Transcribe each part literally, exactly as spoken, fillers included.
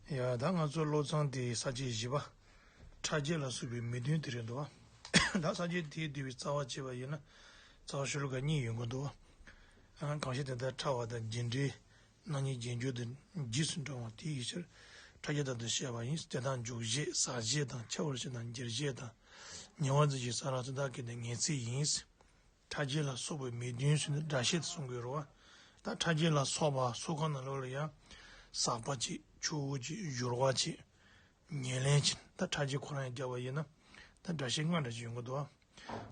ཡ་ད་ང་ཚོ་བློ་བཟང་དེའི་ས་བཅད་བཞི་པ། ཕྲ་རྒྱས་ལ་སོགས་པའི་མི་བདུན་དེ་རེད་འདུག་བ། ད་ས་བཅད་དེའི་བསྡུས་པའི་རྩ་བ་བྱས་པ་ཡིན་ན། རྩ་བ་ཤོ་ལོ་ཀ་གཉིས་ཡོང་གི་འདུག་བ། གང་ཞིག་དེ་ལྟར་ཕྲ་བ་དང་རྒྱས་འབྲིང་། རྣམ་གཉིས་རྒྱས་འགྱུར་དང་རྗེས་སུ་འབྲང་བ་དེའི་ཕྱིར་ཕྲ་རྒྱས་དང་དུ་བཤད་པ་ཡིན། དེ་དག་འཇུག་བྱེད་ཟག་བྱེད་དང་ཁྱབ་པར་བྱེད་དང་འགྱུར་བྱེད་དང་། ཉེ་བར་འཛིན་གྱི་ཟག་ལ་སོགས་དག་གི་ནི་ངེས་ཚིག་ཡིན། ཕྲ་རྒྱས་ལ་སོགས་པའི་མི་བདུན་ཟེར་ནས་སྒྲ་བཤད་དུ་གསུང་གི་ཡོད་རེད་བ། ད་ཕྲ་རྒྱས་ལ་སོགས་པ་སོགས་ཁ་ནང་ལོགས་ལ་ཡང་། ཟག་པ་གཅིག་ཆུ་བོ་གཅིག་འགྱུར་བ་གཅིག་ཉེར་ལེན་གཅིག་ད་ཕྲ་རྒྱས་ཁོ་རང་ཡང་བརྒྱབ་པ་ཡིན་ན། ད་སྒྲ་བཤད་ལྔ་འདྲ་ཞིག་ཡོང་གི་འདུག་བ།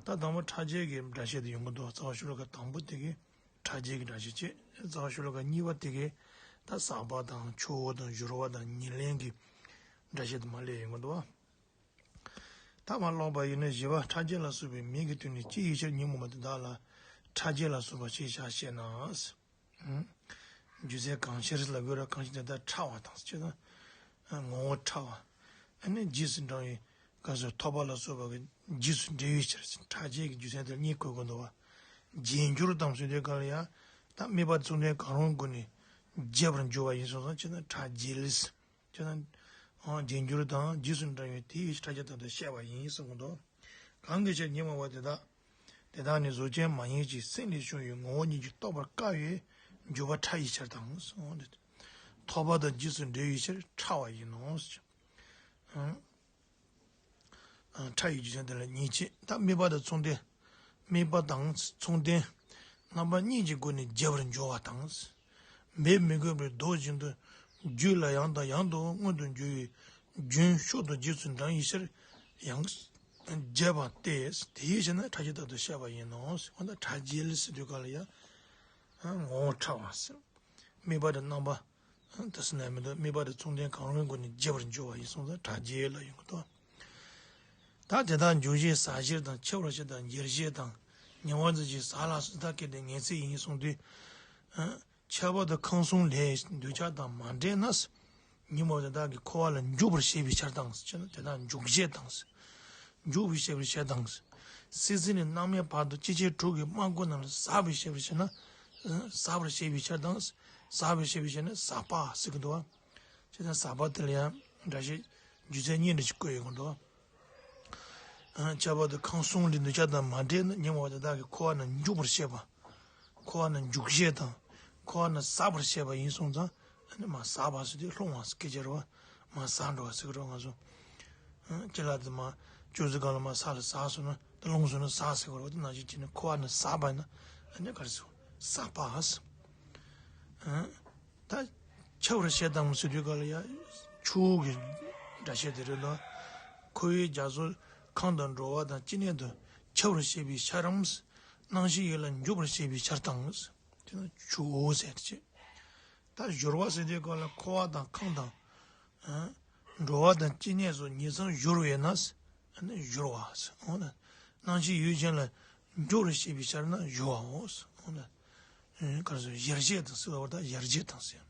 ད་དང་པོ་ཕྲ་རྒྱས་ཀྱི་སྒྲ་བཤད་དུ་ཡོང་གི་འདུག་རྩ་བ་ཤོ་ལོ་ཀ་དང་པོ་དེ་གའི་ཕྲ་རྒྱས་ཀྱི་སྒྲ་བཤད་བྱས། རྩ་བ་ཤོ་ལོ་ཀ་གཉིས་པ་དེ་གའི་ད་ཟག་པ་དང་ཆུ་བོ་དང་འགྱུར་བ་དང་ཉེར་ལེན་གྱི་སྒྲ་བཤད་དུ་མར་སླེབས་ཡོང་གི་འདུག་བ། ད་མར་ཀློག་པ་ཡིན་ན། བཞི་པ། ཕྲ་རྒྱས་ལ་སོགས་པའི་མིང་གི་དོན་ནི་ཅི་ཡི་ཕྱིར་ཉོན་མོངས་པ་དེ་དག་ལ་ཕྲ་རྒྱས་ལ་སོགས་པ་ཞེས་བྱ་ཞེ་ན། རྒྱུ་མཚན་གང་ཕྱིར་ལབ་དགོས་ར། གང་ཞིག་དེ་ལྟར་ཕྲ་བ་དང་ཟེར་ན། ངོ་བོ་ཕྲ་བ། ཨ་ནི་རྗེས་སུ་འབྲང་བའི་སྐབས་སུ་ཐོབ་པ་ལ་སོགས་པ་གི་རྗེས་སུ་འབྲེལ་བའི་ཕྱིར་ཕྲ་རྒྱས་ཀྱི་རྒྱུ་མཚན་དེ་གཉིས་འཁོད་དགོས་འདུག་བ། རྒྱས་འགྱུར་དང་ཟེར་དུས་སྐབས་ལ་ཡང་། ད་དམིགས་པ་མཚུངས་ལྡན་གང་རུང་སྒོ་ནས་རྒྱས་པར་འགྱུར་བ་ཡིན་སོང་ཙང་བྱས་ན་ཕྲ་རྒྱས་ལས། ཅེ་ན། རྒྱས་འགྱུར་དང་རྗེས་སུ་འབྲང་བའི་དེའི་ཕྲ་རྒྱས་དག་ཏུ་བཤད་པ་ཡིན་གསུངས་འདུག་གང་གི་ཕྱིར་ཉོན་མོངས་པ་དེ་དག་དེ་དག་ནི་གཟུགས་ཅན་མ་ཡིན་གྱི་སེམས་ལས་བྱུང་བའི་ངོ་བོ་ཉིད་ཀྱིས་རྟོགས་པར་དཀའ་བས་འགྱུར་བ་ཕྲ་ཡི་ཕྱིར་དང་གསུངས། ཐོབ་པ་དང་རྗེས་སུ་འབྲེལ་བའི་ཕྱིར་ཕྲ་བ་ཡིན་ནོ། ཕྲ་ཡི་རྒྱུ་མཚན་དེ་ལ་ཉེར་གཅིག་ད་དམིགས་པ་དང་མཚུངས་ལྡན། དམིགས་པ་དང་མཚུངས་ལྡན། རྣམ་པ་གཉིས་ཀྱི་སྒོ་ནས་རྒྱས་པར་འགྱུར་བ་དང་། འབད་མི་དགོས་པའི་མདོ་བཞིན་དུ། རྒྱུད་ལ་ཡང་དང་ཡང་དུ་མངོན་དུ་འགྱུར་བའི་རྒྱུན་མཆོག་ཏུ་རྗེས་སུ་འབྲང་བའི་ཕྱིར་ཡང་རྒྱས་པ་སྟེ། དེའི་ཕྱིར་ན་ཕྲ་རྒྱས་དག་ཏུ་བཤད་པ་ཡིན་ནོ། འོ་ན་ཕྲ་རྒྱས་ལས་ཟེར་དུས་སྐབས་ལ་ཡང་ངོ་བོ་ཕྲ་བ་ཟེར། དམིགས་པ་དང་རྣམ་པ། དེ་སྲིད་ན་མི་འདུག་དམིགས་པ་དང་མཚུངས་ལྡན་གང་རུང་སྒོ་ནས་རྒྱས་པར་འགྱུར་བ་ཡིན་སོང་ཙང་ཕྲ་རྒྱས་ལ་ཡོང་གི་འདུག་ད་དེ་དག་འཇུག་བྱེད་ཟག་བྱེད་དང་ཁྱབ་པར་བྱེད་དང་འགྱུར་བྱེད་དང་། ཉེ་བར་འཛིན་གྱི་ཟག་ལ་སོགས་དག་གི་ནི་ངེས་ཚིག་ཡིན་གསུངས་དུས། ཁྱབ་པ་དང་ཁམས་གསུམ་ལས་འདོད་ཆགས་དང་མ་བྲལ་ན། ཉོན་མོངས་དེ་དག་གི་འཁོར་བ་ལ་འཇུག་པར་བྱེད་པའི་ཕྱིར་དང་ཟེར་ན། དེ་དག་འཇུག་བྱེད་དང་ཟེར། འཇུག་པར་བྱེད་པའི་ཕྱིར་དང་ཟེར། སྲིད་རྩེ་ནས་རྣམ་སྨིན་བར་དུ་ཅི་བྱེད་དྲུག་གི་རྨ་རྒོད་རྣམས་ལ་ཟག་པར་བྱེད་པའི་ཕྱིར་ན། ཟག་པར་བྱེད་པའི་ཕྱིར་དང་ཟེར། ཟག་པར་བྱེད་པའི་ཕྱིར་ན་ཟག་པ་ཟེར་གྱི་འདུག་བ། བྱས་ན་ཟག་པ་དེ་ལ་ཡང་སྒྲ་བཤད་རྒྱུ་མཚན་གཉིས་འདྲ་ཞིག་བཀོད་ཡོང་གི་འདུག་ཁྱབ་པ་དང་ཁམས་གསུམ་ལས་འདོད་ཆགས་དང་མ་བྲལ་ན་ཉོན་མོངས་པ་དེ་དག་གི་འཁོར་བ་ན་འཇུག་པར་བྱེད་པ། འཁོར་བ་ན་འཇུག་བྱེད་དང་། འཁོར་བ་ན་ཟག་པར་བྱེད་པ་ཡིན་སོང་ཙང་། ཨ་ནི་མར་ཟག་པ་ཟེར་དུས་ལྷུང་བ་ཟེར་སྐད་ཆ་རེད་བ། མར་ཟག་འགྲོ་བ་ཟེར་གི་རེད་བ་ང་ཚོ། ཨ་ཅི་ལ་དེ་མར་ཅོག་ཙེ་སྒང་ལ་མར་ས་ལ་ཟགས་སོང་ན་དེ་ལྷུང་སོང་ན་ཟག་ཟེར་གི་རེད་བ། དེ་ནང་བཞིན་བྱས་ནས་འཁོར་བ་ན་ཟག་པ་ཡིན་ན་ཨ་ནི་ག་རེ་ཟེར། ཟག་པ་ཟེར། ཨ་ད་ཁྱབ་པར་བྱེད་དང་ཟེར་དུས་སྐབས་ལ་ཡང་ཆུ་བོ་གི་སྒྲ་བཤད་དེ་རེད་ལ། འཁོར་བའི་རྒྱ་མཚོ་ཁམས་དང་འགྲོ་བ་དང་ཅི་ནས་དང་ཁྱབ་པར་བྱེད་པའི་ཕྱིར་རམ། རྣམ་ཤེས་ཡུལ་ལ་འཇུག་པར་བྱེད་པའི་ཕྱིར་དང་། དེ་ནི་ཆུ་བོ་ཟེར་ཏེ། ད་སྦྱོར་བ་ཟེར་དུས་སྐབས་ལ་འཁོར་བ་དང་ཁམས་དང་། ཨ་འགྲོ་བ་དང་ཅི་ནས་སོགས་ཉིང་མཚམས་སྦྱོར་བས་ན། ཨ་ནི་སྦྱོར་བ་ཟེར། འོ་ན་རྣམ་ཤེས་ཡུལ་ཅན་ལ་འཇུག་པར་བྱེད་པའི་ཕྱིར་ན་སྦྱོར་བའོ་ཟེར། འོ་ན་ག་རེ་ཟེར། ཡར་བཤད་དང་ཟེར་བ་དང་ཡར་བྱེད་དང་ཟེར།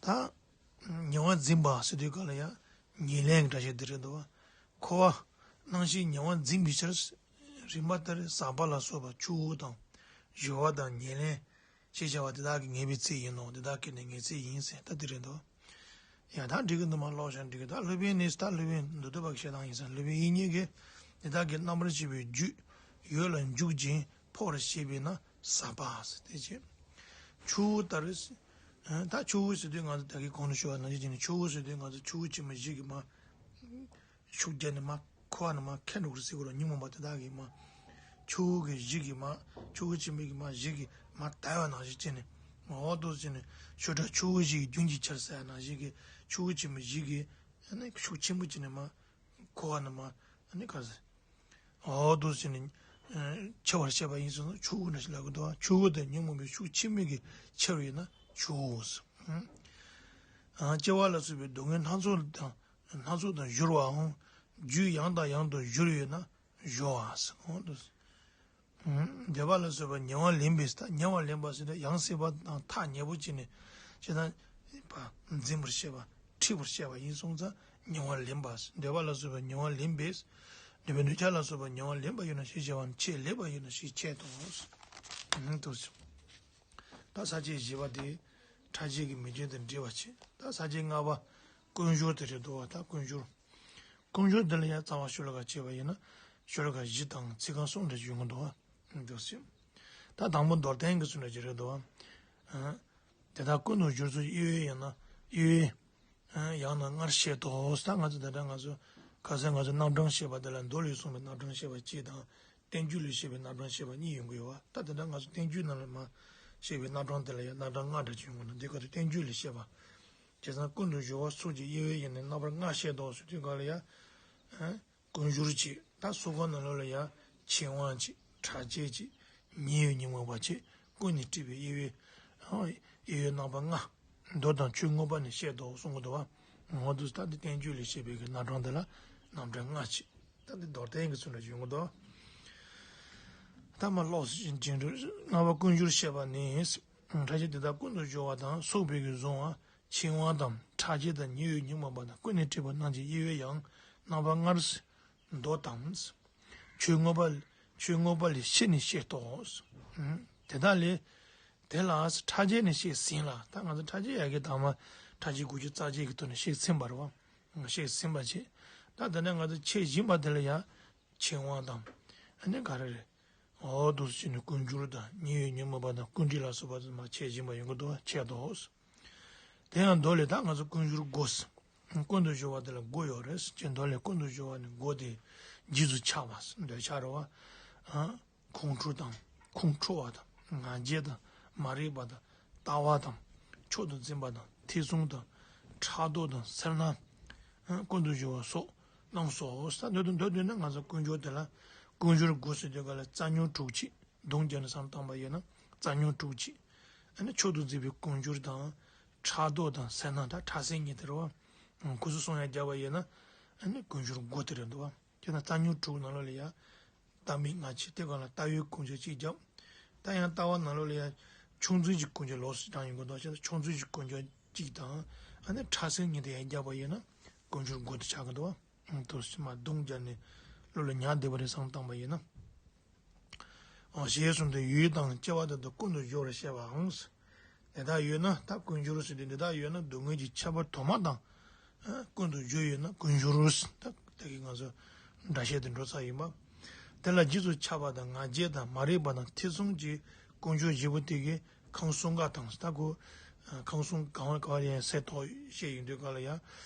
ད་ཉེ་བར་འཛིན་པ་ཟེར་དུས་སྐབས་ལ་ཡང་ཉེར་ལེན་གྱི་སྒྲ་བཤད་དེ་རེད་འདུག་བ། འཁོར་བ་རྣམ་ཤེས་ཉེ་བར་འཛིན་པའི་ཕྱིར། རིམ་པ་ལྟར་ཟག་པ་ལ་སོགས་པ་ཆུ་བོ་དང་། སྦྱོར་བ་དང་ཉེར་ལེན། ཞེས་བྱ་བ་དེ་དག་གི་ངེས་པའི་ཚིག་ཡིན་ནོ། དེ་དག་གི་ནི་ངེས་ཚིག་ཡིན་ཟེར་ད་འདི་རེད་འདུག་ཡང་ད་འགྲིག་གི་འདུག་མ་ཀློག་བྱས་འགྲིག་གི། ད་སློབ་དཔོན་ནི་ད་སློབ་དཔོན་མདོ་སྡེ་པ་གི་བཤད་སྟངས་ཡིན་ཟེར། སློབ་དཔོན་དབྱིག་གཉེན་གྱིས་དེ་དག་གི་རྣམ་པར་ཤེས་པའི་རྒྱུད་ཡུལ་ལ་འཇུག་ཅིང་འཕོ་བར་བྱེད་པས་ན་ཟག་པ་ཟེར་དེ་བྱས། ཆུ་བོ་ལྟར། ད་ཆུ་བོ་ཟེར་དུས་ང་ཚོ་ད་གིན་གོང་དུ་ཞུས་པ་ནང་བཞིན་བྱས་ནས་ཆུ་བོ་ཟེར་དུས་ང་ཚོ་ཆུ་བོ་ཆེན་པོ་བཞི་གི་མར། ཤུགས་རྒྱབ་ནས་མར་འཁོར་བ་ནས་མར་ཁྱེར་འགྲོ་གི་རེད་ཟེར་གི་རེད། ཉོན་མོངས་པ་དེ་དག་གིས་མར་ཆུ་བོ་གི་གཞི་གིས་མར་ཆུ་བོ་ཆེན་པོ་གི་མར་གཞི་གིས་མར་དལ་བ་ནང་བཞིན་བྱས་ནས་མར་འོག་ཏུ་བྱས་ནས་ཆུ་སྒྲ་ཆུ་བོ་བཞི་ཡི་རྒྱུན་གྱི་ཆར་ཟེར་ཡ་ནང་བཞིན་གྱི་ཆུ་བོ་ཆེན་པོ་བཞི་གིས་ཨ་ནི་ཤུགས་ཆེན་པོ་བྱས་ནས་མར་འཁོར་བ་ནས་མར་ཨ་ནི་ག་ཟེར་འོག་ཏུ་བྱས་ནས་འཁྱེར་བར་བྱེད་པ་ཡིན་སོང་ན་ཆུ་བོ་འདྲ་ཞིག་ལབ་གི་འདུག་ཆུ་བོ་དེ་ཉོན་མོངས་པའི་ཤུགས་ཆེན་པོ་གིས་འཁྱེར་བས་ན་ཆུ་བོ་ཟེར། སྐྱེ་བ་ལ་སོགས་པའི་སྡུག་བསྔལ་སྣ་ཚོགས་དང་། སྣ་ཚོགས་དང་སྦྱོར་བའང་རྒྱུད་ཡང་དང་ཡང་དུ་སྦྱོར་བས་ན་སྦྱོར་བ་ཟེར། འོ་དུ། འདོད་པ་ལ་སོགས་པ་ཉེ་བར་ལེན་པས། ད་ཉེ་བར་ལེན་པ་ཟེར་ན་ཡང་སྲིད་པ་དང་ཐག་ཉེ་པོ་བྱས་ནས་ཇི་ལྟར་འཛིན་པར་བྱེད་པ་འཁྲིད་པར་བྱེད་པ་ཡིན་སོང་ཙང་ཉེ་བར་ལེན་པ་ཟེར། འདོད་པ་ལ་སོགས་པ་ཉེ་བར་ལེན་པས། འདོད་པའི་འདོད་ཆགས་ལ་སོགས་པ་ཉེ་བར་ལེན་པ་ཡོད་ན་ཞེས་བྱ་བ་ནི་ཆེས་ལེགས་པ་ཡོད་ན་ཞེས་འཆད་དོ། འདུག་ཟེར། ད་ས་བཅད་བཞི་པ་དེ། ཕྲ་རྒྱས་ཀྱི་མིང་ཅན་དེ་འབྲི་བ་བྱེད། ད་ས་བཅད་ལྔ་པ་ཀུན་སྦྱོར་དེ་རེད་འདུག་བ། ད་ཀུན་སྦྱོར། ཀུན་སྦྱོར་འདི་ལ་ཡང་རྩ་བ་ཤོ་ལོ་ཀ་བྱས་པ་ཡིན་ན་ཤོ་ལོ་ཀ་བཞི་དང་ཚིག་རྐང་གསུམ་འདྲ་ཞིག་ཡོང་གི་འདུག་བ། འདུག་ཟེར། ད་དང་པོ་མདོར་བསྟན་གྱི་ཚུལ་འདྲ་ཞིག་རེད་འདུག་བ། དེ་དག་ཀུན་ཏུ་སྦྱོར་ཚུལ་དབྱེ་བའི་ཡང་ན་དབྱེ་བའི་ཡང་ན་སྔར་བཤད་དོ། ད་ང་ཚོ་ད་ལྟ་ང་ཚོ་ཁ་སང་ང་ཚོ་རྣམ་གྲངས་བཤད་པ་དེ་ལ་མདོ་ལས་གསུངས་པའི་རྣམ་གྲངས་བཤད་པ་གཅིག་དང་། བསྟན་བཅོས་ལས་བཤད་པའི་རྣམ་གྲངས་བཤད་པ་གཉིས་ཡོང་གི་ཡོད་བ། ད་དེ་འདྲ་ང་ཚོ་བསྟན་བཅོས་ནང་ལ་མ་བཤད་པའི་རྣམ་གྲངས་དེ་ལ་ཡང་རྣམ་གྲངས་ལྔ་འདྲ་ཅིག་ཡོང་གི་འདུག་འདི་ག་དུས་བསྟན་བཅོས་ལས་བཤད་པ། བྱས་ཙང་ཀུན་ཏུ་སྦྱོར་བ་སོགས་ཀྱི་དབྱེ་བའི་ཡང་ན་རྣམ་པ་ལྔ་བཤད་དོ་ཟེར་དུས་ག་ལ་ཡང་། ཀུན་སྦྱོར་གཅིག་ད་སོ་སྐོར་ནང་ལོགས་ལ་ཡང་ཆོས་དབྱིངས་གཅིག་ཕྲ་རྒྱས་གཅིག་ཉེ་བའི་ཉོན་མོངས་པ་གཅིག་ཀུན་ནས་སྤྲས་པའི་དབྱེ་བའི། དབྱེ་བའི་རྣམ་པ་ལྔ། མདོ་དང་ཆོས་མངོན་པ་ནས་བཤད་དོ་གསུང་གི་འདུག་བ། འོ་འདུག་ད་འདི་བསྟན་བཅོས་ལས་བཤད་པའི་གི་རྣམ་གྲངས་འདི་ལ་རྣམ་གྲངས་ལྔ་གཅིག་ད་འདི་མདོར་བསྟན་གྱི་ཚུལ་ལ་ཡོང་གི་འདུག་ད་མ་ཀློག་ཟིན་ཅིང་འགྲོ། ལྔ་པ་ཀུན་སྦྱོར་བཤད་པ་ནི། ཕྲ་རྒྱས་དེ་དག་ཀུན་ཏུ་སྦྱོར་བ་དང་སོགས་པའི་གི་གཟུང་བ། ཆོས་དབྱིངས་དང་ཕྲ་རྒྱས་དང་ཉེ་བའི་ཉོན་མོངས་པ་དང་ཀུན་ནས་སྤྲས་པ་རྣམས་ཀྱི་དབྱེ་བའི་ཡང་རྣམ་པ་ལྔར། མདོ་དང་། ཆོས་མངོན་པ། ཆོས་མངོན་པ་ལས་ཕྱི་ནས་བཤད་དོ། དེ་དག་ལས། དེ་ལ་ཕྲ་རྒྱས་ནས་བཤད་ཟིན་ལ། ད་ང་ཚོ་ཕྲ་རྒྱས་ཡ་གི་དང་མ་ཕྲ་རྒྱས་དགུ་བཅུ་རྩ་གཅིག་གི་ཐོག་ནས་བཤད་ཟིན་པ་རེད་བ། བཤད་ཟིན་པ་བྱས། ད་དེ་ནས་ང་ཚོ་འཆད་བཞིན་པ་དེ་ལ་ཡ། ཆོས་དབྱིངས་དང་། ཨ་ནི་ག་རེ་རེད། འོ་འདུག་སེ་བྱས་ནས་ཀུན་སྦྱོར་དང་ཉེ་བའི་ཉོན་མོངས་པ་དང་ཀུན་འདྲིས་ལ་སོགས་པ་ཚང་མ་འཆད་བཞིན་པ་ཡོང་གི་འདུག་བ། འཆད་དོ། དེ་ཡང་མདོ་ལས་ད་ང་ཚོ་ཀུན་སྦྱོར་དགུ། ཀུན་ཏུ་སྦྱོར་བ་དེ་ལ་དགུ་ཡོད་རེད་ཟེར་གྱི་མདོ་ལས་ཀུན་ཏུ་སྦྱོར་བ་ནི་དགུ་དེ་རྗེས་སུ་ཆགས་པ་འདོད་ཆགས་རེད་བ། ཁོང་ཁྲོ་དང་ཁོང་ཁྲོ་བ་དང་ང་རྒྱལ་དང་མ་རིག་པ་དང་ལྟ་བ་དང་མཆོག་ཏུ་འཛིན་པ་དང་ཐེ་ཚོམ་དང་ཕྲག་དོག་དང་སེར་སྣ། ཀུན་ཏུ་སྦྱོར་བ་སོགས་རྣམས་སོ། ས་འདོད་དུ་འདོད་དུས་ན་ང་ཚོ་ཀུན་སྦྱོར་དེ་ལ་ཀུན་སྦྱོར་དགུ་ཟེར་དུས་ག་ལ་རྩ་ཉུང་དྲུག་གཅིག་སྡོམ་རྒྱག་ནས་བསམ་བཏང་པ་ཡིན་ན་རྩ་ཉུང་དྲུག་གཅིག་ཨ་ནི་མཆོག་ཏུ་འཛིན་པའི་ཀུན་སྦྱོར་དང་ཕྲག་དོག་དང་སེར་སྣ་དང་ཕྲ་སེང་གཉིས་དེ་རེད་བ། ཁོ་ཚོ་གསུམ་ཡང་བརྒྱབ་པ་ཡིན་ན་ཨ་ནི་ཀུན་སྦྱོར་དགུ་དེ་རེད་འདུག་བ། དེ་ན་རྩ་ཉུང་དྲུག་ནང་ལོགས་ལ་ཡ། ལྟ་མིན་སྔ་ཕྱི་དེ་ག་ལ་ལྟ་བའི་ཀུན་སྦྱོར་གཅིག་བརྒྱབ། ད་ཡང་ལྟ་བ་ནང་ལོགས་ལ་ཡ། ཆུང་འཛིན་གྱི་ཀུན་སྦྱོར་ལོགས་སུ་བགྲངས་ཡོང་གི་འདུག་བྱས་ན་ཆུང་འཛིན་གྱི་ཀུན་སྦྱོར་གཅིག་དང་། ཨ་ནི་ཕྲ་སེང་གཉིས་དེ་ཡང་བརྒྱབ་པ་ཡིན་ན། ཀུན་སྦྱོར་དགུ་དེ་ཆགས་ཀྱི་འདུག་བ། དུ་ཕྱི་མ་སྡོམ་རྒྱག་ནས་བློ་ལ་ཉར་བསྡད་པ་རེད་བསམ་བཏང་པ་ཡིན་ན། ཞེས་གསུངས་ཏེ་ཡུལ་དང་སྐྱེ་བ་དེ་དག་ཀུན་ཏུ་སྦྱོར་བར་བཤད་པའམ། དེ་དག་ཡོད་ན་ད་ཀུན་སྦྱོར་ཟེར་ཏེ་འདི་དག་ཡོད་ན་སྡུག་བསྔལ་གྱི་ཁྱད་པར་དུ་མ་དང་། ཀུན་ཏུ་སྦྱོར་ཡོད་ན་ཀུན་སྦྱོར་ཟེར་ད་ད་གིན་ང་ཚོ་སྒྲ་བཤད་དེ་འགྲོ་ཚར་ཡིན་པ། དེ་ལ་རྗེས་སུ་ཆགས་པ་དང་ང་རྒྱལ་དང་མ་རིག་པ་དང་ཐེ་ཚོམ་གྱི་ཀུན་སྦྱོར་བཞི་པོ་དེ་གིས་ཁམས་གསུམ་ཀ་དང་ད་ཁོ། ཁམས་གསུམ་གང་བ་ག་བ་ཡང་སེ་ཐོག་བཤད་ཡོང་དུས་ག་ལ་ཡང་།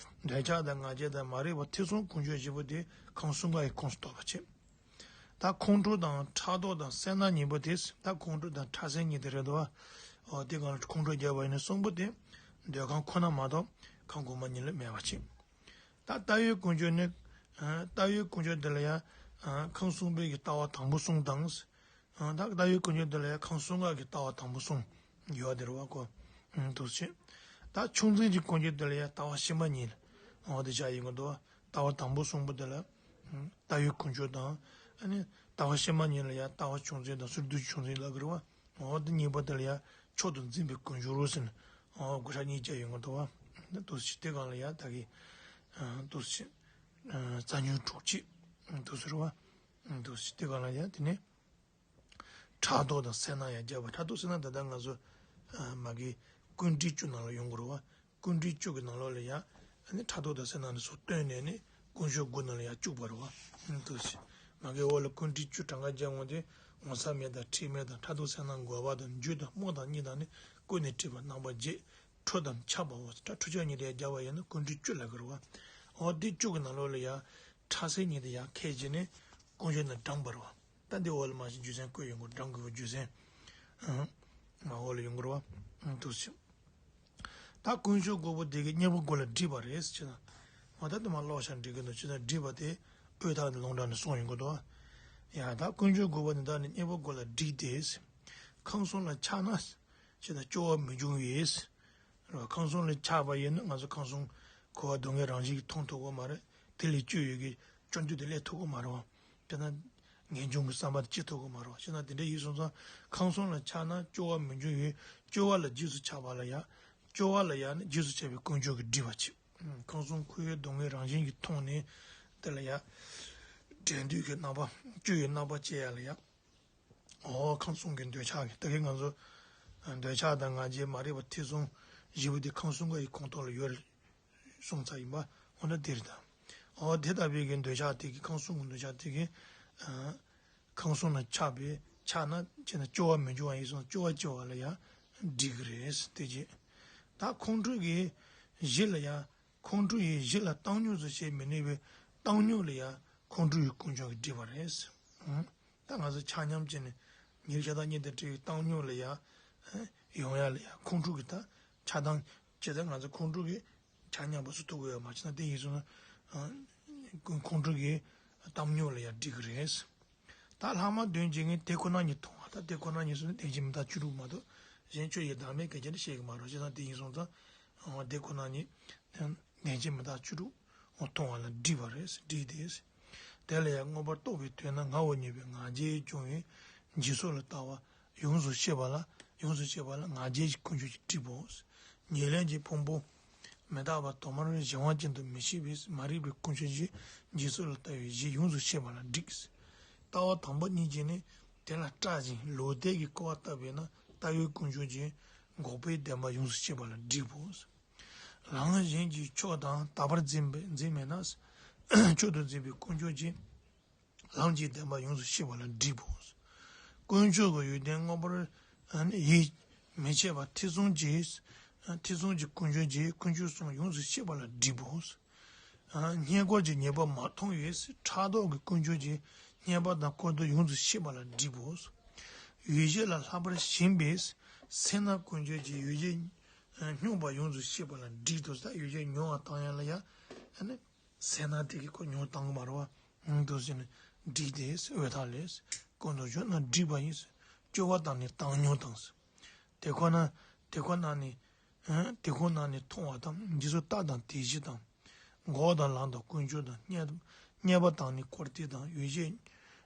འདོད་ཆགས་དང་ང་རྒྱལ་དང་མ་རིག་པ་ཐེ་ཚོམ་ཀུན་སྦྱོར་བཞི་པོ་དེ་ཁམས་གསུམ་ཀ་ཡི་ཁོངས་སུ་གཏོགས་པ་བྱེད། ད་ཁོང་ཁྲོ་དང་ཕྲག་དོག་དང་སེར་སྣ་གཉིས་པོ་དེ་ད་ཁོང་ཁྲོ་དང་ཕྲ་སེང་གཉིས་དེ་རེད་འདུག་བ། འོ་དེ་གང་ཁོང་ཁྲོ་རྒྱབ་པ་ཡིན་ན་གསུམ་པོ་དེ་འདོད་ཁམས་ཁོ་ན་མ་གཏོགས་ཁམས་གོང་མ་གཉིས་ལ་མེད་པ་བྱེད། ད་ལྟ་བའི་ཀུན་སྦྱོར་ནི། ལྟ་བའི་ཀུན་སྦྱོར་དེ་ལ་ཡང་། ཁམས་གསུམ་པའི་གི་ལྟ་བ་དང་པོ་གསུམ་དང་། ད་ལྟ་བའི་ཀུན་སྦྱོར་དེ་ལ་ཡང་ཁམས་གསུམ་ཀ་གི་ལྟ་བ་དང་པོ་གསུམ་ཡོད་དེ་རེད་བ་གོ། འདུག་བྱེད། ད་ཆུང་འཛིན་གྱི་ཀུན་སྦྱོར་དེ་ལ་ཡང་ལྟ་བ་ཕྱི་མ་གཉིས་ལ། འོ་དེ་བྱ་ཡིན་གོ་འདུག་བ། ལྟ་བ་དང་པོ་གསུམ་པོ་དེ་ལ། ལྟ་བའི་ཀུན་སྦྱོར་དང་། ཨ་ནི། ལྟ་བ་ཕྱི་མ་གཉིས་ལ་ཡང་ལྟ་བ་ཆུང་འཛིན་དང་ཕྱིར་བསྡུ་ཆུང་འཛིན་ལབ་ཀྱི་རེད་བ། འོ་དེ་གཉིས་པོ་དེ་ལ་ཡང་མཆོག་ཏུ་འཛིན་པའི་ཀུན་སྦྱོར་ཟེར་ནས། འོ་དགུ་ཕྲག་གཉིས་བཅས་ཡོང་གི་འདུག་བ། འདུག་སེ་དེ་གང་ལ་ཡང་ད་གི། འདུག་སེ། རྩ་ཉུང་དྲུག་གཅིག་འདུག་སེ་རེད་བ། འདུག་སེ་དེ་གང་ལ་ཡང་དེ་ནས། ཕྲག་དོག་དང་སེར་སྣ་ཡང་བརྒྱབ་པ། ཕྲག་དོག་སེར་སྣ་ད་ལྟ་ང་ཚོ། མ་གི། ཀུན་འདྲིས་བཅུ་ནང་ལ་ཡོང་གི་རེད་བ། ཀུན་འདྲིས་བཅུ་གི་ནང་ལོགས་ལ་ཡང་། ཨ་ནི་ཕྲག་དོག་དང་སེར་སྣ་ནི་སོགས་བཏོན་ནས་ནི་ཀུན་སྦྱོར་དགུ་ནང་ལ་ཡང་བཅུག་པ་རེད་བ། འདུག་སེ། མ་གི་འོག་ལ་ཀུན་འདྲིས་བཅུ་གྲངས་ཀ་རྒྱབ་འོང་དུས་ངོ་ཚ་མེད་དང་ཁྲེལ་མེད་དང་ཕྲག་དོག་སེར་སྣ་འགོག་པ་དང་འཇུ་དང་སྨོ་དང་གཉིད་དང་ནི་ཀུན་ནས་སྤྲས་པ་རྣམ་པ་བརྒྱད། ཁྲོ་དང་ཁྱབ་པའོ། ད་ཁྲོ་ཆོས་གཉིས་དེ་རྒྱབ་པ་ཡིན་ན་ཀུན་འདྲིས་བཅུ་ལབ་ཀྱི་རེད་བ། འོ་འདི་བཅུ་གི་ནང་ལོགས་ལ་ཡང་ཕྲ་སེང་གཉིས་དེ་ཡང་ཁས་བྱས་ནས་ཀུན་སྦྱོར་ནང་བགྲངས་པ་རེད་བ། ད་འདི་འོག་ལ་མ་གཞི་རྒྱུ་མཚན་བཀོད་ཡོང་གི་བགྲངས་དགོས་པའི་རྒྱུ་མཚན། ཨང་། མ་འོག་ལ་ཡོང་གི་རེད་བ། ཨང་། འདུག་སེ། ད་ཀུན་སྦྱོར་དགུ་པོ་དེ་གི་གཉེན་པོ་དགུ་ལ་སྒྲིབ་པ་རེད་ཟེར་ན། འོ་ད་དེ་མ་ཀློག་བྱ་འགྲིག་གི་འདུག་ཅེ་ན་སྒྲིབ་པ་དེ་དབུས་མཐའ་ནས་ལུང་དྲངས་ནས་གསུངས་ཡོང་གི་འདུག་ཡ་ད་ཀུན་སྦྱོར་དགུ་པོ་ནི་ད་ནི་གཉེན་པོ་དགུ་ལ་སྒྲིབ་སྟེ། ཁམས་གསུམ་ལ་ཆགས་ན། ཅེ་ན་སྐྱོ་བ་མི་འབྱུང་བས། རེད་བ། ཁམས་གསུམ་ལ་ཆགས་པ་ཡིན་ན་ང་ཚོ་ཁམས་གསུམ་འཁོར་བ་སྡུག་བསྔལ་རང་བཞིན་གྱིས་མཐོང་ཐུབ་ཀྱི་མ་རེད། དེ་ལས་སྐྱོ་ཡོད་ཀྱི་སྐྱོ་འདོད་དེ་སླེབས་ཐུབ་ཀྱི་མ་རེད་བ། དཔེར་ན། ངེས་འབྱུང་གི་བསམ་པ་དེ་སྐྱེ་ཐུབ་ཀྱི་མ་རེད་བ། བྱས་ན་དེ་འདྲ་ཡིན་སོང་ཙང་ཁམས་གསུམ་ལ་ཆགས་ན་སྐྱོ་བ་མི་འབྱུང་བས་སྐྱོ་བ་ལ་རྗེས་སུ་ཆགས་པ་ལ་ཡང་། སྐྱོ་བ་ལ་ཡང་ནི་རྗེས་སུ་ཆགས་པའི་ཀུན་སྦྱོར་གྱིས་སྒྲིབ་པར་བྱེད། ཁམས་གསུམ་འཁོར་བའི་སྡུག་བསྔལ་རང་བཞིན་གྱིས་མཐོང་ནས། དེ་ལ་ཡང་། འབྲལ་འདོད་ཀྱི་རྣམ་པ། སྐྱོ་བའི་རྣམ་པ་སྐྱེ་ཡ་ལ་ཡང་། འོ་ཁམས་གསུམ་གྱི་འདོད་ཆགས་ཀྱི་ད་གིན་ང་ཚོ། འདོད་ཆགས་དང་ང་རྒྱལ་མ་རིག་པ་ཐེ་ཚོམ། བཞི་པོ་དེ་ཁམས་གསུམ་ཀ་ཡི་ཁོངས་གཏོགས་ལ་ཡོད་རེད་གསུངས་ཚར་ཡིན་པ། འོ་ན་དེ་རེད་ད། འོ་དེ་ལྟ་བུའི་གི་འདོད་ཆགས་དེ་གི་ཁམས་གསུམ་གི་འདོད་ཆགས་དེ་གི་ཨ་ཁམས་གསུམ་ལ་ཆགས་པའི་ཆགས་ན་བྱས་ན་སྐྱོ་བ་མི་སྐྱོ་བ་ཡིན་སོང་སྐྱོ་བ་སྐྱེ་བ་ལ་ཡང་འགྲིག་གི་རེད་དེ་རྗེས། ད་ཁོང་ཁྲོ་གི་གཞི་ལ་ཡང་ཁོང་ཁྲོ་ཡི་གཞི་ལ་བཏང་སྙོམས་སུ་བྱེད་མི་ནུས་པའི་བཏང་སྙོམས་ལ་ཡང་ཁོང་ཁྲོ་ཡི་ཀུན་འབྱུང་གིས་སྒྲིབ་པ་རེད། ད་ང་ཚོ་ཆ་མཉམ་བྱས་ནས་ཉེར་ཤ་སྟག་གཉིས་དང་བྲལ་བའི་བཏང་སྙོམས་ལ་ཡང་ཡོང་ཡ་ལ་ཡང་ཁོང་ཁྲོ་གི་ད་ཆགས་སྡང་བྱས་ཙང་ང་ཚོ་ཁོང་ཁྲོ་གི་ཆ་མཉམ་པ་སུ་ཐུག་གི་ཡོད་མ་བྱས་ན་དེ་ཡིན་སོང་ན་ཁོང་ཁྲོ་གི་བཏང་སྙོམས་ལ་ཡང་སྒྲིབ་གི་རེད། ད་ལྷག་མ་དོན་བྱེད་མཁན་དེ་ཁོ་ན་ཉིད་མཐོང་བ་ད་དེ་ཁོ་ན་ཉིད་སོང་ན་བདེན་བཞི་མི་རྟག་བཅུ་དྲུག་མ་གཏོགས་གཞན་ཆོས་ཡི་བདག་མེད་སྐད་ཆ་ནི་བཤད་གི་མ་རེད་བྱས་ཙང་དེ་ཡིན་སོང་ཙང་དེ་ཁོ་ན་ཉིད་བདེན་བཞི་མི་རྟག་བཅུ་དྲུག་མཐོང་བ་ལ་སྒྲིབ་པ་རེད་སྒྲིབ་སྟེ། དེ་ལ་ཡང་མངོན་པར་རྟོགས་པའི་དོན་ན་ངའོ་སྙམ་པའི་ང་རྒྱལ་སྐྱོང་བའི་འཇིག་ཚོགས་ལ་ལྟ་བ་ཡོངས་སུ་ཤེས་པ་ལ་ཡོངས་སུ་ཤེས་པ་ལ་ང་རྒྱལ་གྱི་ཀུན་སྤྱོད་ཀྱིས་སྒྲིབ་པོ། ཉེར་ལེན་གྱི་ཕུང་པོ་མི་རྟག་པ་དོ་མར་གཞན་དབང་ཅན་དུ་མི་ཤེས་པས་མ་རིག་པའི་ཀུན་སྤྱོད་ཀྱིས་འཇིག་ཚོགས་ལ་ལྟ་བའི་གཞི་ཡོངས་སུ་ཤེས་པ་ལ་སྒྲིབ། ལྟ་བ་དང་པོ་གཉིས་ཀྱིས་ནི་དེ་ལ་སྐྲག་ཅིང་ལོག་ལྟས་ཀྱིས་བསྐོར་བ་ལྟ་བས་ན་ལྟ་བའི་ཀུན་སྤྱོད་ཀྱིས་འགོག་པའི་བདེན་པ་ཡོངས་སུ་ཤེས་པ་ལ་སྒྲིབ་པོ། ལམ་གཞན་གྱིས་ཕྱོགས་དང་དག་པར་འཛིན་པའི་འཛིན་མེད་ན། ཕྱོགས་དུ་འཛིན་པའི་ཀུན་སྤྱོད་ཀྱིས་ལམ་གྱི་བདེན་པ་ཡོངས་སུ་ཤེས་པ་ལ་སྒྲིབ་པོ། ཀུན་སྤྱོད་ཀྱི་ཡོན་ཏན་མངོན་པར་ཡིད་མི་ཆེས་པ་ཐེ་ཚོམ་གྱིས་ཐེ་ཚོམ་གྱི་ཀུན་སྤྱོད་ཀྱིས་ཀུན་སྤྱོད་གསུམ་ཡོངས་སུ་ཤེས་པ་ལ་སྒྲིབ་པོ། བསྙེན་བཀུར་གྱི་ཉེས་པ་མ་མཐོང་བས་ཕྲག་དོག་གི་ཀུན་སྤྱོད་ཀྱིས་བསྙེན་པ་དང་བཀུར་སྟི་ཡོངས་སུ་ཤེས་པ་ལ་སྒྲིབ་པོ། ཡོ་བྱད་ལ་ལྷག་པར་ཞེན་པས་སེར་སྣ་ཀུན་སྤྱོད་ཀྱིས་ཡོ་བྱད་སྙོམས་པ་ཡོངས་སུ་ཤེས་པ་ལ་སྒྲིབ་ཏུ་ཟད། ཡོ་བྱད་མྱོང་བ་བཏང་ཡ་ལ་ཡང་ཨ་ནི་སེར་སྣ་དེ་གི་ཁོ་མྱོང་བཏང་གི་མ་རེད་བ། འདུག་ཟེར་ནས་སྒྲིབ་སྟེ་འོད་མཐའ་ལས་ཀུན་ཏུ་བྱུང་ན་སྒྲིབ་པ་ཡིན། སྐྱོ་བ་དང་ནི་བཏང་སྙོམས་དང་། དེ་ཁོ་ན་དེ་ཁོ་ན་ནི་དེ་ཁོ་ན་ནི་མཐོང་བ་དང་འཇིགས་སུ་རྟག་དང་དེ་བཞི་དང་། འགོག་དང་ལམ་དང་ཀུན་སྤྱོད་དང་། རྙེད་རྙེད་པ་དང་ནི་བཀུར་སྟི་དང་། ཡོ་བྱད་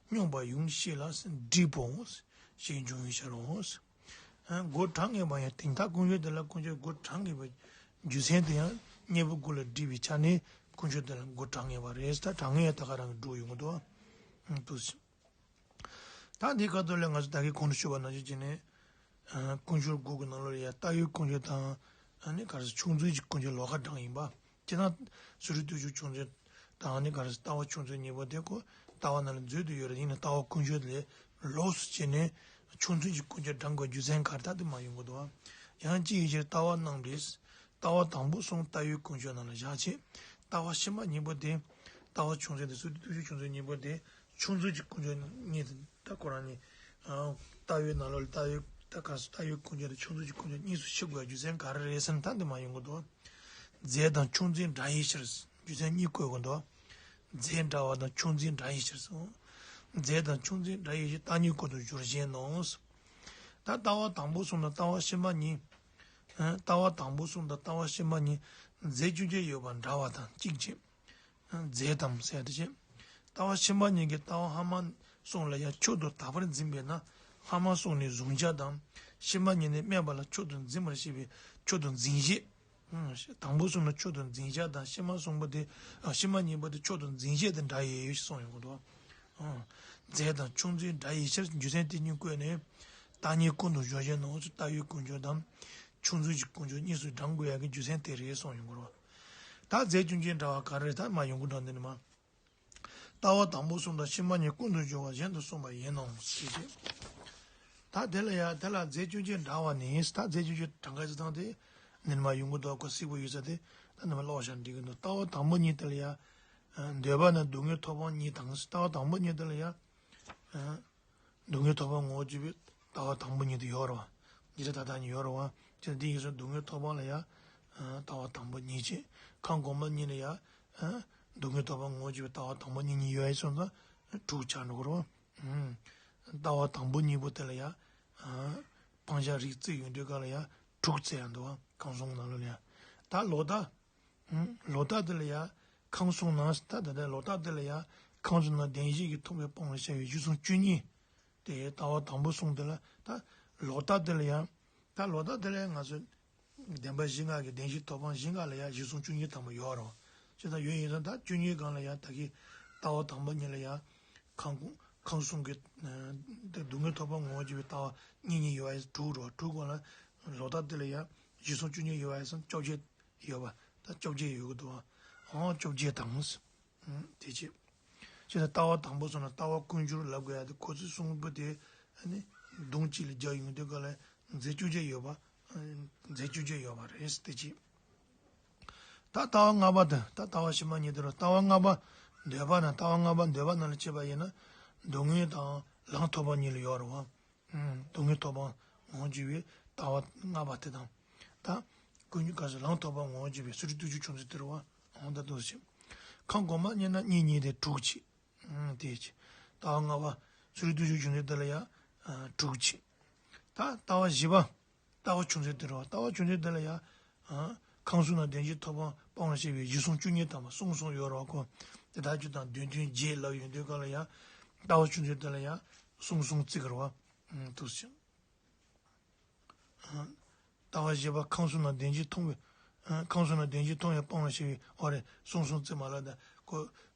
སྙོམས་པ་ཡོངས་ཤེས་ལ་སྒྲིབ་པོ་ཞེས་འབྱུང་བའི་ཕྱིར་རོ། སྒོ་གྲངས་ངེས་པ་ཡང་དེ་ལྟར་ཀུན་སྤྱོད་དེ་ལ་ཀུན་སྤྱོད་སྒོ་གྲངས་ངེས་པའི་རྒྱུ་མཚན་དེ་ཡང་གཉེན་པོ་དགུ་ལ་སྒྲིབ་པའི་ཆ་ནས་ཀུན་སྤྱོད་དེ་ལ་སྒོ་གྲངས་ངེས་པ་རེད། ད་གྲངས་ངེས་ད་ག་རང་གི་འགྲོ་ཡོང་གི་འདུག་ཨ། འདུག་ཟེར། ད་འདི་ཁ་ཐོག་ལ་ང་ཚོ་ད་གིན་གོང་དུ་ཞུས་པ་ནང་བཞིན་བྱས་ནས། ཀུན་སྤྱོད་དགུ་གི་ནང་ལོགས་ལ་ཡང་ལྟ་བའི་ཀུན་སྤྱོད་དང་། ཨ་ནི་ག་རེ་ཟེར་ཆུང་ཚུལ་གྱི་ཀུན་སྤྱོད་ལོགས་ཀ་གྲངས་ཡིན་པ། སྤྱིར་བཏང་བསོད་བདེ་སྟོབས་བཅུ་ཆུང་ཚུལ་དང་ཨ་ནི་ག་རེ་ཟེར་ལྟ་བ་ཆུང་ཚུལ་གཉིས་པོ་དེ་ཁོ་ལྟ་བ་ནང་ལ་འཛུལ་དུ་ཡོད་རེད། ཡིན་ནའི་ལྟ་བ་ཀུན་སྤྱོད་ལས་ལོགས་སུ་བྱས་ནས་ཆུང་ཚུལ་གྱི་ཀུན་སྤྱོད་བགྲང་དགོས་རྒྱུ་མཚན་ག་རེ་ད་དེ་མ་ཡོང་གི་འདུག་ཨ། ཡང་ཅིའི་ཕྱིར་ལྟ་བ་རྣམས་ལས། ལྟ་བ་དང་པོ་གསུམ་ལྟ་བའི་ཀུན་སྤྱོད་ནང་ལ་བཞག་ཕྱིར། ལྟ་བ་ཕྱི་མ་གཉིས་པོ་དེ། ལྟ་བ་ཆུང་ཚུལ་དང་བསོད་བདེ་སྟོབས་བཅུ་ཆུང་ཚུལ་གཉིས་པོ་དེ། ཆུང་ཚུལ་གྱི་ཀུན་སྤྱོད་གཉིས་དེ་ད་ཁོ་རང་ནི། ལྟ་བའི་ནང་ལོགས་ལ་ལྟ་བའི་ད་ག་སུ་ལྟ་བའི་ཀུན་སྤྱོད་དང་ཆུང་ཚུལ་གྱི་ཀུན་སྤྱོད་གཉིས་སུ་ཕྱེ་དགོས་རྒྱུ་མཚན་ག་རེ་རེད་ཟེར་ན་ད་འདི་མ་ཡོང་གི་འདུག་རྫས་དང་ཆུང་ཚུལ་འདྲ་བའི་ཕྱིར། རྒྱུ་མཚན་གཉིས་བཀོད་དགོས་འདུག་རྫས་འདྲ་བ་དང་ཆུང་ཚུལ་འདྲ་བའི་ཕྱིར་སོ། རྫས་དང་ཆུང་ཚུལ་འདྲ་བའི་ཕྱིར་བརྟག་གཉིས་ཀུན་ཏུ་སྦྱོར་བཞིན་ནོ། ད་ལྟ་བ་དང་པོ་གསུམ་དང་ལྟ་བ་ཕྱི་མ་གཉིས། ལྟ་བ་དང་པོ་གསུམ་དང་ལྟ་བ་ཕྱི་མ་གཉིས། རྫས་ཆུང་ཆུང་ཡོད་པ་འདྲ་བ་དང་གཅིག་བྱས། རྫས་དང་ཟེར་དེ་བྱས། ལྟ་བ་ཕྱི་མ་གཉིས་ཀྱི་ལྟ་བ་ཕ་མ་གསུམ་ལ་ཡང་མཆོག་ཏུ་དག་པར་འཛིན་པས་ན་ཕ་མ་གསུམ་ནི་གཟུང་བྱ་དང་། ཕྱི་མ་གཉིས་ནི་སྨད་པ་ལ་མཆོག་ཏུ་འཛིན་པར་བྱེད་པའི་མཆོག་ཏུ་འཛིན་བྱེད། དང་པོ་གསུམ་ལ་མཆོག་ཏུ་འཛིན་བྱ་དང་ཕྱི་མ་གསུམ་པོ་དེ། ཕྱི་མ་གཉིས་པོ་དེ་མཆོག་ཏུ་འཛིན་བྱེད་དེ་འདྲ་ཡོད་ཞེས་གསུངས་ཡོང་གི་འདུག་རྫས་དང་ཆུང་ཚུལ་འདྲ་ཡི་ཕྱིར་རྒྱུ་མཚན་དེ་གཉིས་བཀོད་ནས། བརྟག་གཉིས་ཀུན་ཏུ་སྦྱོར་བྱེད་ནོ། ལྟ་བའི་ཀུན་སྤྱོད་དང་། ཆུང་ཚུལ་གྱི་ཀུན་སྤྱོད་གཉིས་སུ་བགྲང་དགོས་ཡག་གི་རྒྱུ་མཚན་དེ་རེད་གསུངས་ཡོང་གི་རེད། ད་རྫས་ཆུང་ཆུང་འདྲ་བ་ག་རེ་རེད་ད་མ་ཡོང་གི་འདུག་འདི་ནི་མ། ལྟ་བ་དང་པོ་གསུམ་དང་ཕྱི་མ་གཉིས་ཀུན་ཏུ་སྦྱོར་བ་གཞན་དུ་གསུངས་པ་ཡིན་ནོ་ཞེས་བཤད། ད་དེ་ལ་ཡང་དེ་ལ་རྫས་ཆུང་ཆུང་འདྲ་བ་ནི་ད་རྫས་ཆུང་ཆུང་གྲངས་ཀ་ཅི་ཙམ་དེ་ནི་མ་ཡོང་གི་འདུག་གོ་གཟིགས་པོ་ཡོད་ས་དེ་ད་ནི་མ་ཀློག་བཞག་འགྲིག་གི་འདུག་ལྟ་བ་དང་པོ་གཉིས་དེ་ལ་ཡང་། འདོད་པ་ནི་སྡུག་བསྔལ་ཐོབ་དབང་གཉིས་དང་ལྟ་བ་དང་པོ་གཉིས་དེ་ལ་ཡང་། སྡུག་བསྔལ་ཐོབ་པ་ངོ་བོ་བརྒྱུད་པའི་ལྟ་བ་དང་པོ་ཉིད་དུ་ཡོད་རེད་བ། འདི་ལྟ་ད་ལྟ་ཉིད་ཡོད་རེད་བ། ཅེས་འདི་ཡིན་ཙང་སྡུག་བསྔལ་ཐོབ་པ་ལ་ཡང་། ལྟ་བ་དང་པོ་ཉིད་ཅེས། ཁམས་གོང་མ་གཉིས་ལ་ཡང་། སྡུག་བསྔལ་ཐོབ་པ་ངོ་བོ་བརྒྱུད་པའི་ལྟ་བ་དང་པོ་ཉིད་གཉིས་ཡོད་ཡིན་སོང་ཙང་། དྲུག་ཆགས་འགྲོ་གི་རེད་བ། ལྟ་བ་དང་པོ་གཉིས་པོ་དེ་ལ་ཡང་། སྤང་བྱ་རིགས་བརྩི་ཡོང་དུས་སྐབས་ལ་ཡང་དྲུག་བརྩི་ཡང་འདུག་བ། ཁམས་གསུམ་ནང་ལ་ཡང་། ད་ལོག་ལྟ། ལོག་ལྟ་དེ་ལ་ཡང་ཁམས་གསུམ་ན་ད་ད་ལྟ་ལོག་ལྟ་དེ་ལ་ཡང་ཁམས་གསུམ་ན་བདེན་བཞི་གིས་མཐོང་བའི་སྤང་བྱ་བྱ་བའི་གཞི་གསུམ་བཅུ་གཉིས། དེ་ལྟ་བ་དང་པོ་གསུམ་དེ་ལ་ད་ལོག་ལྟ་དེ་ལ་ཡང་ད་ལོག་ལྟ་དེ་ལ་ཡང་ང་ཚོས་བདེན་པ་བཞི་སྔགས་ཀྱི་བདེན་བཞི་ཐོབ་དབང་བཞི་སྔགས་ལ་ཡང་གཞི་གསུམ་བཅུ་གཉིས་དང་པོ་ཡོད་རེད། ཅེས་དང་ཡོད་ཡིན་ཙང་ད་བཅུ་གཉིས་སྒང་ལ་ཡང་ད་གི་ལྟ་བ་དང་པོ་གཉིས་ལ་ཡང་ཁམས་ཁམས་གསུམ་གྱི་སྡུག་བསྔལ་ཐོབ་པ་ངོ་བོ་བརྒྱུད་པའི་ལྟ་བ་གཉིས་གཉིས་ཡོད་པ་དྲུག་རེད་བ། དྲུག་སྒང་ལ་ལོག་ལྟ་དེ་ལ་ཡང་ གཞི་གསུམ་བཅུ་གཉིས་ཡོད་པ་ཡིན་ཙང་བཅོ་བརྒྱད་ཡོད་པ། ད་བཅོ་བརྒྱད་ཡོད་གི་འདུག་ཨ། འོ་བཅོ་བརྒྱད་དང་། ཨུམ། དེ་བྱས། ཅེས་ལྟ་བ་དང་པོ་སོང་ན་ལྟ་བ་ཀུན་སྦྱོར་ལབ་དགོས་ཡ་དེ་ཁོ་ཚོས་གསུངས་པ་དེ་ཨ་ནི་སྡོམ་གཅིག་ལ་རྒྱག་ཡོང་དུས་ག་ལ་རྫས་བཅོ་བརྒྱད་ཡོད་པ། རྫས་བཅོ་བརྒྱད་ཡོད་པ་རེད་དེ་བྱས། ད་ལྟ་བ་ལྔ་པ་དང་ད་ལྟ་བ་ཕྱི་མ་གཉིས་དེ་རུ་ལྟ་བ་ལྔ་པ་འདོད་པ་ན་ལྟ་བ་ལྔ་པ་འདོད་པ་ནང་ལ་བྱེད་པ་ཡིན་ན་སྡུག་བསྔལ་དང་ལམ་ཐོབ་པ་གཉིས་ལ་ཡོད་རེད་བ། སྡུག་བསྔལ་ཐོབ་པ་ངོ་བོར་གྱུར་པའི་ལྟ་བ་ལྔ་པ་དེ་དང་། ད་ཀུན་སྦྱོར་ག་ས་ལམ་ཐོབ་པ་ངོ་བོར་གྱུར་པའི་སོ་སོའི་བདུད་རྩི་ཆུང་ཚད་དེ་རུ་བ་འོང་ད་དུ་ཞིག་ཁམས་གོང་མ་རྙེད་ན་གཉིས་གཉིས་དེ་དྲུག་ཅིག་དེ་ཅི། ལྟ་བ་ལྔ་པ་སོ་སོའི་བདུད་རྩི་ཆུང་ཚད་དེ་ལ་ཡ་དྲུག་ཅིག་ད་ལྟ་བ་བཞི་པ་ལྟ་བ་ཆུང་ཚད་དེ་རུ་བ་ལྟ་བ་ཆུང་ཚད་དེ་ལ་ཡ་ཁམས་གསུམ་ན་བདེན་བཞིའི་ཐོབ་དབང་སྤང་བར་བྱ་བའི་གཞི་གསུམ་བཅུ་གཉིས་དམ་པ་གསུམ་གསུམ་ཡོད་རེད་བ་ཁོ། དེ་དག་བཅུ་དང་བདུན་བདུན་བརྒྱད་ལབ་ཡོང་དུས་ག་ལ་ཡ་ལྟ་བ་ཆུང་ཚད་དེ་ལ་ཡ་གསུམ་གསུམ་བརྩི་གི་རེད་བ། དུ་ཞིག་ལྟ་བ་བཞི་པ་ཁམས་གསུམ་ན་བདེན་བཞི་མཐོང་བའི། ཁམས་གསུམ་ན་བདེན་བཞི་མཐོང་བའི་སྤང་བར་བྱ་བའི་འོ་རེད་གསུམ་གསུམ་བརྩི་མ་ལ་ད་ཁོ།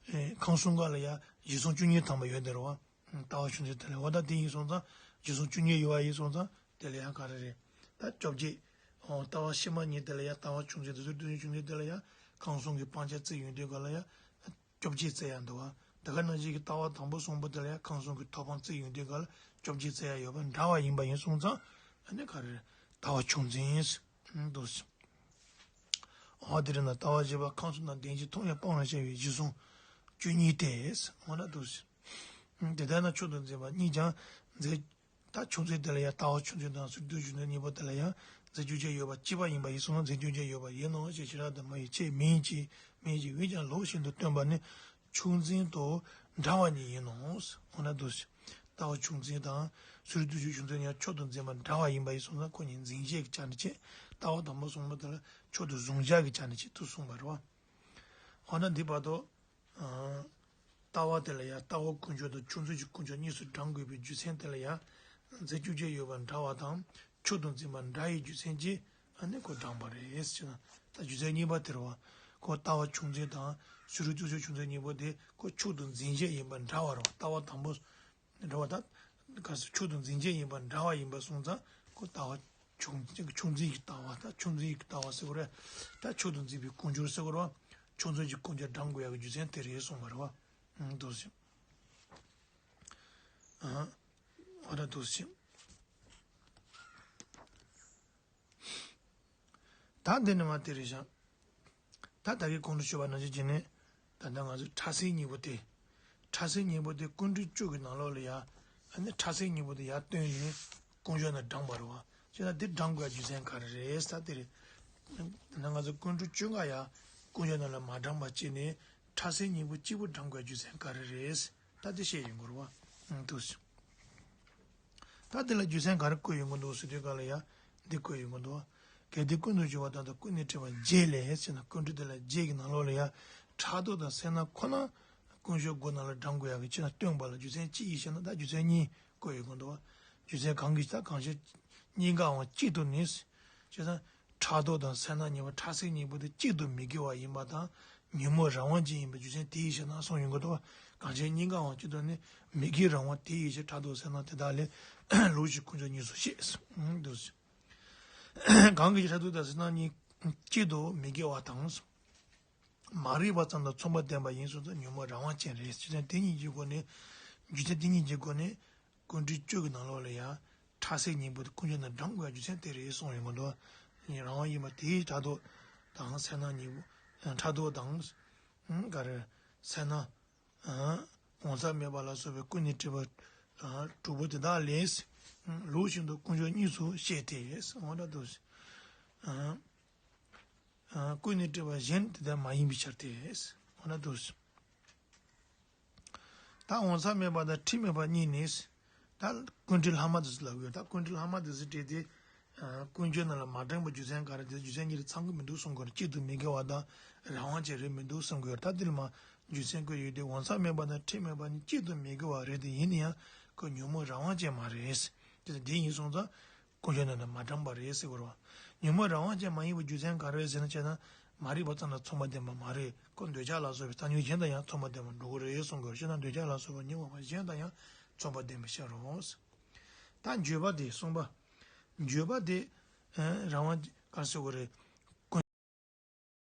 ཁམས་གསུམ་ག་ལ་ཡ་གཞི་གསུམ་བཅུ་གཉིས་དམ་པ་ཡོད་དེ་རེད་བ། ལྟ་བ་ཆུང་ཚད་དེ་ལ་འོ་ད་དེ་ཡིན་སོང་ཙང་གཞི་གསུམ་བཅུ་གཉིས་ཡོད་བ་ཡིན་སོང་ཙང་དེ་ལ་ཡ་ག་རེ་རེད། ད་བཅོ་བརྒྱད། འོ་ལྟ་བ་ཕྱི་མ་གཉིས་དེ་ལ་ཡ་ལྟ་བ་ཆུང་ཚད་དེ་ཚོ་བདུད་རྩི་ཆུང་ཚད་དེ་ལ་ཡ་ཁམས་གསུམ་གྱི་སྤང་བྱ་བརྩི་ཡོང་དུས་ག་ལ་ཡ། བཅོ་བརྒྱད་བརྩི་ཡ་འདུག་བ། དེ་ག་ནང་བཞིན་གྱི་ལྟ་བ་དང་པོ་གསུངས་པ་དེ་ལ་ཡང་ཁམས་གསུམ་གྱི་ཐོབ་དབང་བརྩི་ཡོང་དུས་ག་ལ་བཅོ་བརྒྱད་བརྩི་ཡ་ཡོད་པ་འདྲ་བ་ཡིན་པ་ཡིན་སོང་ཙང་ཨ་ནི་ག་རེ་ལྟ་བ་ཆུང་འཛིན་འདུག་འོ་དེ་རེད་ན་ལྟ་བ་བཞི་པ་ཁམས་གསུམ་དང་བདེན་བཞི་མཐོང་ཡང་སྤང་བར་བྱ་བའི་གཞི་གསུམ་བཅུ་གཉིས་ཏེ། འོ་ན་འདུག་དེ་ལྟར་ན་མཆོག་ཏུ་འཛིན་པ་གཉིས་ཀྱང་རྫས། ད་ཆུང་ཚད་དེ་ལ་ཡང་ལྟ་བ་ཆུང་ཚད་དང་ཟུར་དུ་བཞུགས་ནས་གཉིས་པོ་དེ་ལ་ཡང་རྫས་བཅོ་བརྒྱད་ཡོད་པ་གཅིག་པ་ཡིན་པ་ཡིན་སོང་ན་རྫས་བཅོ་བརྒྱད་ཡོད་པ་ཡིན་ནོ་ཞེས་ཞེ་དྲག་ཏུ་མ་ཡིན་ཆེས་མིན་གྱི་མིན་གྱི་འོན་ཀྱང་ལོག་བཞིན་དུ་སྟོན་པ་ནི་ཆུང་འཛིན་དུ་འདྲ་བ་ཉིད་ཡིན་ནོ། འོ་ན་འདུག་ལྟ་བ་ཆུང་འཛིན་དང་ཟུར་དུ་བཞུགས་ཆུང་འཛིན་ཡང་མཆོག་ཏུ་འཛིན་པ་འདྲ་བ་ཡིན་པ་ཡིན་སོང་ན་ཁོ་གཉིས་འཛིན་བྱེད་ཀྱི་ཆ་ནས་བྱེད་ལྟ་བ་དང་པོ་གསུངས་པ་དེ་ལ་མཆོག་ཏུ་གཟུང་བྱ་གི་ཆ་ནས་བྱེད་དུ་གསུངས་པ་རེད་བ། འོ་ན་འདི་བར་དུ། ལྟ་བ་དེ་ལ་ཡང་ལྟ་བ་ཀུན་སྦྱོར་དང་ཆུང་ཚུལ་གྱི་ཀུན་སྦྱོར་གཉིས་སུ་བགྲང་དགོས་པའི་རྒྱུ་མཚན་དེ་ལ་ཡང་རྫས་བཅོ་བརྒྱད་ཡོད་པ་འདྲ་བ་དང་མཆོག་ཏུ་འཛིན་པ་འདྲ་བའི་རྒྱུ་མཚན་གྱིས་ཨ་ནི་ཁོ་བགྲངས་པ་རེད་ཟེར་ན་ད་རྒྱུ་མཚན་གཉིས་པ་དེ་རེད་བ། ཁོ་ལྟ་བ་ཆུང་ཚུལ་དང་ཕྱི་རོལ་བཅོ་བརྒྱད་ཆུང་ཚུལ་གཉིས་པོ་དེ་ཁོ་མཆོག་ཏུ་འཛིན་བྱེད་ཡིན་པ་འདྲ་བ་རེད་བ། ལྟ་བ་དང་པོ། འདྲ་བ་དང་། ག་ས་མཆོག་ཏུ་འཛིན་བྱེད་ཡིན་པ་འདྲ་བ་ཡིན་པ་སོང་ཙང་ཁོ་ལྟ་བ་ཆུང་ཆུང་འཛིན་གྱི་ལྟ་བ་ད་ཆུང་འཛིན་གྱི་ལྟ་བ་ཟེར་བ་རེད། ད་མཆོག་ཏུ་འཛིན་པའི་ཀུན་སྦྱོར་ཟེར་བ་རེད། ཆུང་འཛིན་གྱི་ཀུན་སྦྱོར་བགྲང་དགོས་ཡག་གི་རྒྱུ་མཚན་དེ་རེད་གསུངས་པ་རེད་བ། འདུག་ཟེར། ཨ། འོ་ད་འདུག་ཟེར། ད་འདི་ནི་མ་དེ་རེད་ཤག་ད་ད་གིན་གོང་དུ་ཞུས་པ་ནང་བཞིན་བྱས་ནས་ད་ལྟ་ང་ཚོས་ཕྲ་སེལ་གཉིས་པོ་དེ། ཕྲ་སེལ་གཉིས་པོ་དེ་ཀུན་འདུས་བཅུ་གི་ནང་ལོགས་ལ་ཡ། ཨ་ནི་ཕྲ་སེལ་གཉིས་པོ་དེ་ཡར་བཏོན་ནས་ཀུན་སྦྱོར་ནང་བགྲངས་པ་རེད་བ། བྱས་ན་འདི་བགྲང་དགོས་རྒྱུ་མཚན་ག་རེ་རེད་ཟེར་ད་དེ་རེད། ད་ལྟ་ང་ཚོ་ཀུན་འདུས་བཅུ་ཀ་ཡ་ཀུན་སྦྱོར་ནང་ལ་མ་བགྲངས་པ་བྱས་ནས་ཕྲ་སེལ་གཉིས་པོ་གཅིག་པུ་བགྲང་དགོས་རྒྱུ་མཚན་ག་རེ་རེད་ཟེར་ད་དེ་བཤད་ཡོང་གི་རེད་བ། འདུག་ཟེར། ད་དེ་ལ་རྒྱུ་མཚན་ག་རེ་བཀོད་ཡོང་གི་འདུག་ཟེར་དུས་ག་ལ་ཡ་འདི་བཀོད་ཡོང་གི་འདུག་གལ་ཏེ་ཀུན་ཏུ་སྦྱོར་བ་དང་དང་ཀུན་ནས་དྲིལ་བ་བརྒྱད་ལས་ཟེར་ན་ཀུན་འདུས་དེ་ལ་བརྒྱད་ཀྱི་ནང་ལོགས་ལ་ཡ་ཕྲག་དོག་དང་སེར་སྣ་ཁོ་ན་ཀུན་སྦྱོར་དགུ་ནང་ལ་བགྲང་དགོས་ཡག་གི་ཕྱིར་ན་སྟོན་པ་ལ་རྒྱུ་མཚན་གཅིག་ཡིན་ཞེ་ན་ད་རྒྱུ་མཚན་གཉིས་བཀོད་ཡོང་གི་འདུག་རྒྱུ་མཚན་གང་གིས་ད་གང་ཞིག་གཉིས་ཀའང་གཅིག་ཏུ་ནི་ཟེར་ན། ཕྲག་དོག་དང་སེར་སྣ་གཉིས་པོ་ཕྲ་སེལ་གཉིས་པོ་དེ་གཅིག་ཏུ་མི་དགེ་བ་ཡིན་པ་དང་ཉོན་མོངས་རང་དབང་ཅན་ཡིན་པའི་རྒྱུ་མཚན་དེའི་ཕྱིར་ན་གསུངས་ཡོང་གི་འདུག་གང་ཕྱིར་གཉིས་ཀའང་གཅིག་ཏུ་ནི་མི་དགེ་རང་དབང་དེའི་ཕྱིར་ཕྲག་དོག་སེར་སྣ་དེ་དག་ལས་ལུགས་ཀྱི་ཀུན་སྦྱོར་གཉིས་སུ་བཤད་འདུག་གང་གིས་ཕྲག་དོག་དང་སེར་སྣ་གཉིས་གཅིག་ཏུ་མི་དགེ་བ་དང་། མ་རིག་པ་ཙམ་དང་མཚུངས་པ་ལྡན་པ་ཡིན་སོང་ཙང་ཉོན་མོངས་རང་དབང་ཅན་རེད། རྒྱུ་མཚན་དེ་གཉིས་ཀྱི་སྒོ་ནས། རྒྱུ་མཚན་དེ་གཉིས་ཀྱི་སྒོ་ནས། ཀུན་འདུས་བཅུ་གི་ནང་ལོགས་ལ་ཡང་ཕྲ་སེལ་གཉིས་པོ་དེ་ཀུན་སྦྱོར་ནང་བགྲང་དགོས་རྒྱུ་མཚན་དེ་རེད་གསུངས་ཡོང་གི་འདུག་རང་དབང་ཡིན་པ་དེའི་ཕྲག་དོག་དང་སེར་སྣ་གཉིས་པོ། ཕྲག་དོག་དང་། ག་རེ། སེར་སྣ། འོད་གསལ་མེད་པ་ལ་སོགས་པའི་ཀུན་ནས་དྲིལ་བ། དྲུག་པོ་དེ་དག་ལས། ལུགས་བཞིན་དུ་ཀུན་སྦྱོར་གཉིས་སུ་བཤད་དེ། འོ་འདྲ་འདུག་ཀུན་ནས་དྲིལ་བ་གཞན་དེ་ལྟར་མ་ཡིན་པའི་ཕྱིར་ཏེ། འོ་ན་འདུག་ད་འོད་གསལ་མེད་པ་དང་དྲི་མེད་པ་གཉིས་ནི། ད་ཀུན་དྲིལ་ལྷག་མ་དེ་ཚོ་ལབ་ཡོད། ད་ཀུན་དྲིལ་ལྷག་མ་དེ་ཚོ་བྲིས་ཏེ། ཀུན་སྦྱོར་ནང་ལ་མ་བགྲངས་པའི་རྒྱུ་མཚན་ག་རེ་དེ་རྒྱུ་མཚན་གཉིས་ལ་ཚང་གི་མི་འདུག་གསུང་གི་ཡོད། གཅིག་ཏུ་མི་དགེ་བ་དང་རང་དབང་ཅན་རེད་མི་འདུག་གསུང་གི་ཡོད། ད་དེ་ལ་མ་རྒྱུ་མཚན་བཀོད་ཡོད་དེ་འོད་གསལ་མེད་པ་དང་དྲི་མེད་པ་གཉིས་གཅིག་ཏུ་མི་དགེ་བ་རེད་དེ་ཡིན་ན་ཡང་ཁོ་ཉོན་མོངས་རང་དབང་ཅན་མ་རེད། དེ་ལྟ་དེ་ཡིན་སོང་ཙང་། ཀུན་སྦྱོར་ནང་ནས་མ་བགྲངས་པ་རེད་ཟེར་དགོས་རེད་བ། ཉོན་མོངས་རང་དབང་ཅན་མ་ཡིན་པའི་རྒྱུ་མཚན་ག་རེ་རེད་ཟེར་ན་བྱས་ན། མ་རིག་པ་ཙམ་དང་མཚུངས་པ་ལྡན་པ་མ་རེད། ཁོ་འདོད་ཆགས་ལ་སོགས་པའི་གཏི་མུག་གཞན་དང་ཡང་མཚུངས་པ་ལྡན་པ་འགྲོ་གི་རེད་གསུང་དགོས་རེད། བྱས་ན་འདོད་ཆགས་ལ་སོགས་པ་ཉོན་མོངས་པ་གཞན་དང་ཡང་མཚུངས་པ་ལྡན་པ་ཤར་རོ། ད་བརྗོད་པ་དེ་གསུངས་པ། བརྗོད་པ་དེ། རང་དབང་ ག་རེ་ཟེར་དགོས་རེད།